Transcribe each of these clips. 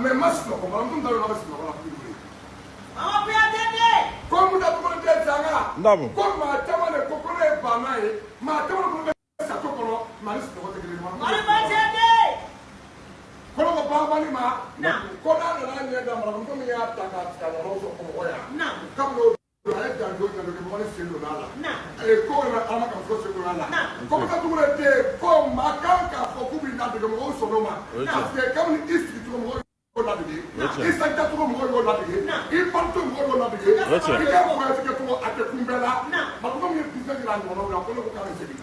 Mais ma sunɔgɔ, maramuso t'a dɔn n'a bɛ sunɔgɔ la. Ko Musa Dukure den Sanga. Naamu. Ko maa caman de ko ko ne ye baana ye, maa caman de ko ne bɛ sato kɔnɔ, maa ni sunɔgɔ tɛ kelen ye. Ko ne ko banbali ma ko n'a nana ɲɛ da maramuso min y'a ta k'a tigɛ a nana sɔrɔ Bamakɔ yan, kabini o don a ye janjo janjo kɛ, Mamadi sen donna a la. Ko wɛrɛ ala ma kamuso sen donna a la. Ko Musa Dukure den, ko maa kan k'a fɔ k'u b'i ladege, mɔgɔw sɔnn'o ma, parce que kabini i sigi cogo, mɔgɔw y'o ladege, i sanjacogo, mɔgɔw y'o ladege, i parito, mɔgɔw y'o ladege, i ka voyage kɛcogo, a tɛ kun bɛɛ la. Maramuso min ye business yira a ɲɔgɔnnaw la, ko ne ko k'a bɛ segin.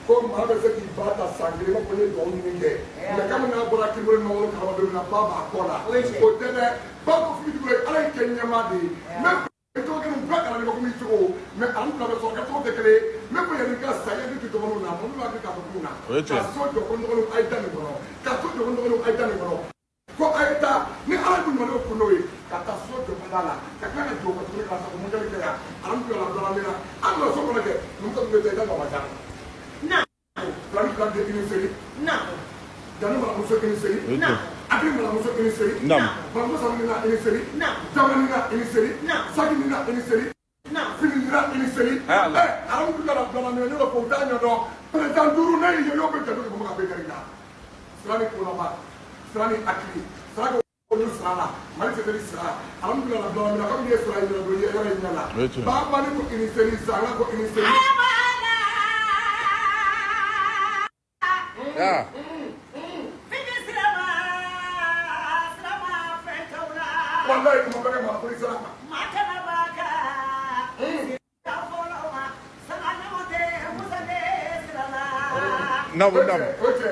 Ko maa bɛ se k'i ba ta san kelen, i b'a fɔ ne ye dugawu ɲini kɛ, mais kabini n'a bɔra kinbolo mangoro kalama don min na, ba b'a kɔ la, o tɛ dɛ. Ba ko fili Dukure, ala y'i kɛ ɲɛmaa de ye, mais i tɔgɔ kelen bɛɛ kalan ko i cogo, mais alhamdulilah bɛ sɔrɔ kɛcogo tɛ kelen ye. Ne ko yanni ka sa, yanni to dɔgɔninw na, minnu b'a kɛ k'a fɔ k'u na ka so jɔ, ko n dɔgɔninw a ye da nin kɔnɔ, ka so jɔ, ko n dɔgɔninw a ye da nin kɔnɔ, ko a ye taa ni ala ye ɲuman kun n'o ye, ka taa so jɔ ka la, ka tila ka jɔ ka tuguni ka sa ko mun kɛ yan. Alhamdulilah dɔrɔn min na an nana so kɔnɔ kɛ numu tun bɛ taa i da ma ca filani fila de i ni seli jani maramuso i ni seli akili maramuso i ni seli maramuso sanu na i ni seli jamani na i ni seli saki na i ni seli fini na i ni seli. Ɛ, alhamdulilah dɔrɔn min na ne ko t'a ɲɛdɔn. Président duuru ne y'i ye, y'o bɛ jate ka bɛɛ kari la sira ni kolaba sira ni akili sira ko olu sira la Mali tɛ ni sira. Alhamdulilah dɔrɔn min na kabini ye sira ɲɛna don yɛrɛ ɲɛ la ba ni ko i ni seli sanga ko i ni seli. Wallahi kuma bɛ kɛ maa ko i sira ma. Naamu, naamu. O cɛ.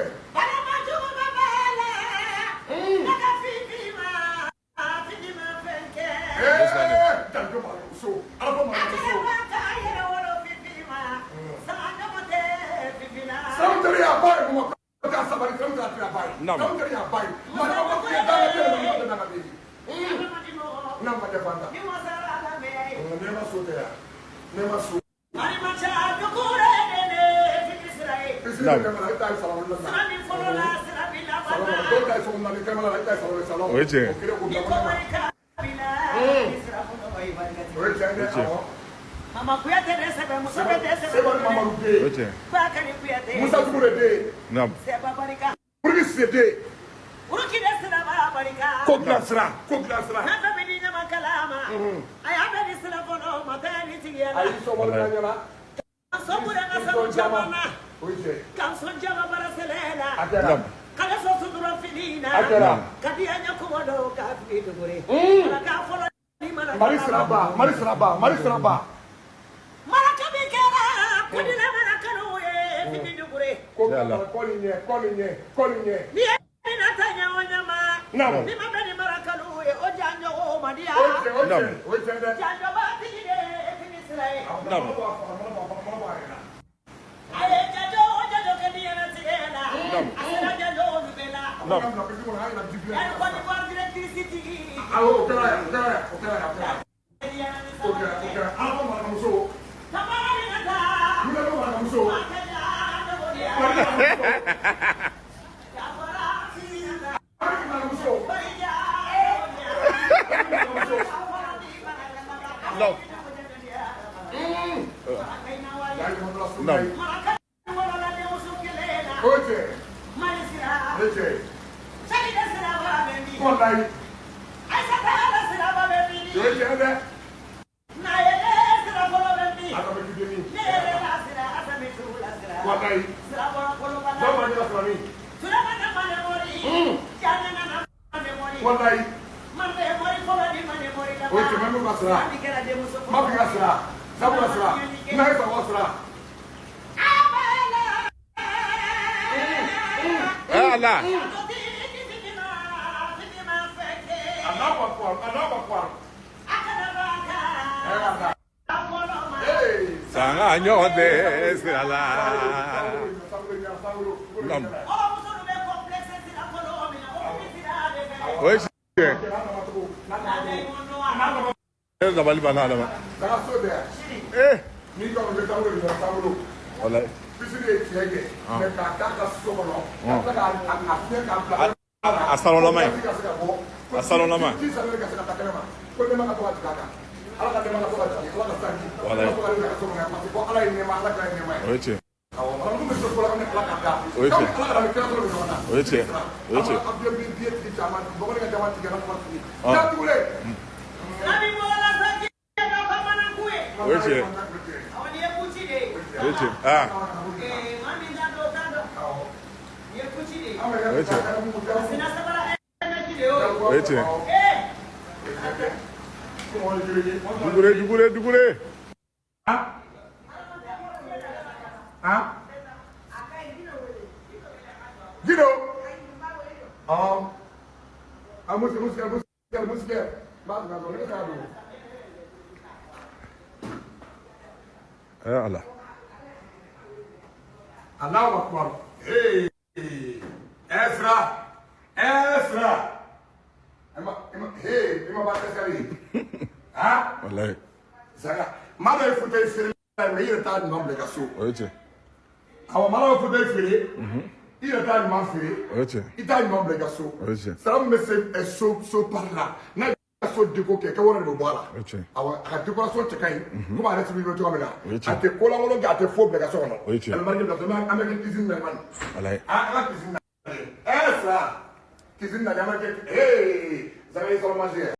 Janjo maramuso, ala ko maramuso. Siramu teri y'a ba ye, kuma ka sabali, siramu teri y'a ba ye. Siramu teri y'a ba ye. Maa caman b'a fɔ danga tɛ yen, maa tɛ danga bɛ yen. N'a ma kɛ fanta. Ne ma so tɛ yan. Ne ma so. O ye tiɲɛ. O ye tiɲɛ dɛ, awɔ. Mama Kuyate de sɛbɛn, muso bɛ dɛsɛ. Sebali Mamadu den. O ye tiɲɛ. Bakari Kuyate. Musa Dukure den. Seba barika. Buriki Sise den. Urukide siraba barika. Ko dilan sira, ko dilan sira. Fɛn fɛn bɛ di ɲamakala ma. A y'a bɛɛ di sira fɔlɔ ma, bɛɛ ni tigiya la. Ayi, sɔgɔma la ɲɛna. Ka sɔn bonya ka sanu caman na. O ye tiɲɛ. Ka sɔn jaba bara sɛlɛ la. A kɛra. Ka sɔn sutura fini na. A kɛra. Ka di an ɲɛ kɔngɔ dɔw ka fili dugure. Ala k'a fɔlɔ ni mana. Mali siraba, Mali siraba, Mali siraba. Maraka min kɛra kudila marakaw ye fini dugure. Ko kɔ ni ɲɛ, kɔ ni ɲɛ, kɔ ni ɲɛ. Ni ye mina ta ɲɛ o ɲɛ ma. Naamu. Ni ma bɛ ni marakaw ye, o janjo o ma diya. O ye tiɲɛ, o ye tiɲɛ, o ye tiɲɛ dɛ. Janjo b'a tigi de ye fini sira ye. Naamu. A ye janjo o janjo kɛ diɲɛlatigɛ la. A sera janjo olu bɛɛ la. Naamu. A ye Côte d'Ivoire directrice tigi. Awɔ, o kɛra yan, o kɛra yan, o kɛra yan, o kɛra yan. O kɛra, o kɛra. Ala ko marakamuso. Kamara ni ka taa. Wula ko marakamuso. Mali Mali marakamuso. Naamu. Naamu. O ye tiɲɛ. O ye tiɲɛ. Walayi. O ye tiɲɛ dɛ. Adama jideni. Walayi. Bamanan ɲɛna filani. Walayi. O ye tiɲɛ, min ka sira. Ma fi ka sira. Sabu ka sira. N'a ye sago sira. Ala. Allahu akbar, Allahu akbar. Ala. Hey. Sanga ɲɔgɔn tɛ sira la. Naamu. O ye tiɲɛ. E dabali banna Adama. Daga so tɛ yan. Eh. N'i ka wuli taabolo de taabolo. Walayi. Pisiri ye tiɲɛ kɛ. Mais k'a k'a ka so kɔnɔ. Ka tila k'a fiɲɛ k'a bila. A salonlama ye. Ko ka se ka bɔ. A salonlama. Ji sanni ka se ka taa kɛnɛ ma. Ko nɛɛma ka to ka jigin a kan. Ala ka nɛɛma ka to ka jigin. Ala ka sanji. Walayi. Ala ka to ka jigin a ka so kɔnɔ yan. Parce que ko Ala ye nɛɛma, Ala kira ye nɛɛma ye. O ye tiɲɛ. Awɔ, maramuso bɛ se ko la, ala ka da. O ye tiɲɛ. Ala ka na ni kira sɔrɔ ɲɔgɔn na. O ye tiɲɛ. O ye tiɲɛ. An bɛ biye tigi caman, bɔgɔnin ka caman tigɛ, ala ka tigi. Ah. Taa tugule. Sami bɔra sanji dɔ ka manaku ye. O ye tiɲɛ. Awɔ, nin ye kuci de ye. O ye tiɲɛ. Aa. Ee, maa min t'a dɔn, o t'a dɔn. Nin ye kuci de ye. O ye tiɲɛ. Sina sabara ɛmɛji de y'o ye. O ye tiɲɛ. Ee, Dugure dugure dugure. Guido. Ah. Ah, musi, musi, musi, musi. Ba, ba, ba, ba, ba. Ɛ Ala. Allahu Akbar. Hey. Ezra. Ezra. Ema, ema, hey, ema ba kɛsɛri. Ha? Walayi. Zaga. Maa dɔ ye fauteuil feere la mais i yɛrɛ t'a ɲuman bila i ka so. O ye tiɲɛ. Awɔ, maa dɔ ye fauteuil feere. I yɛrɛ t'a ɲuman feere. O ye tiɲɛ. I t'a ɲuman bila i ka so. O ye tiɲɛ. Sara min bɛ se so so pari la, n'a y'i ka so déco kɛ, i ka wari de bɛ bɔ a la. O ye tiɲɛ. Awɔ, a ka décoration cɛ ka ɲi. Komi a yɛrɛ sigilen bɛ cogoya min na. O ye tiɲɛ. A tɛ kolankolon kɛ, a tɛ fo bila i ka so kɔnɔ. O ye tiɲɛ. A bɛ marqué bila so, an bɛ kɛ cuisine na man. Walayi. Ah, an ka cuisine na. Sara. Cuisine na, an bɛ kɛ, hey, Zaga ye salle manger.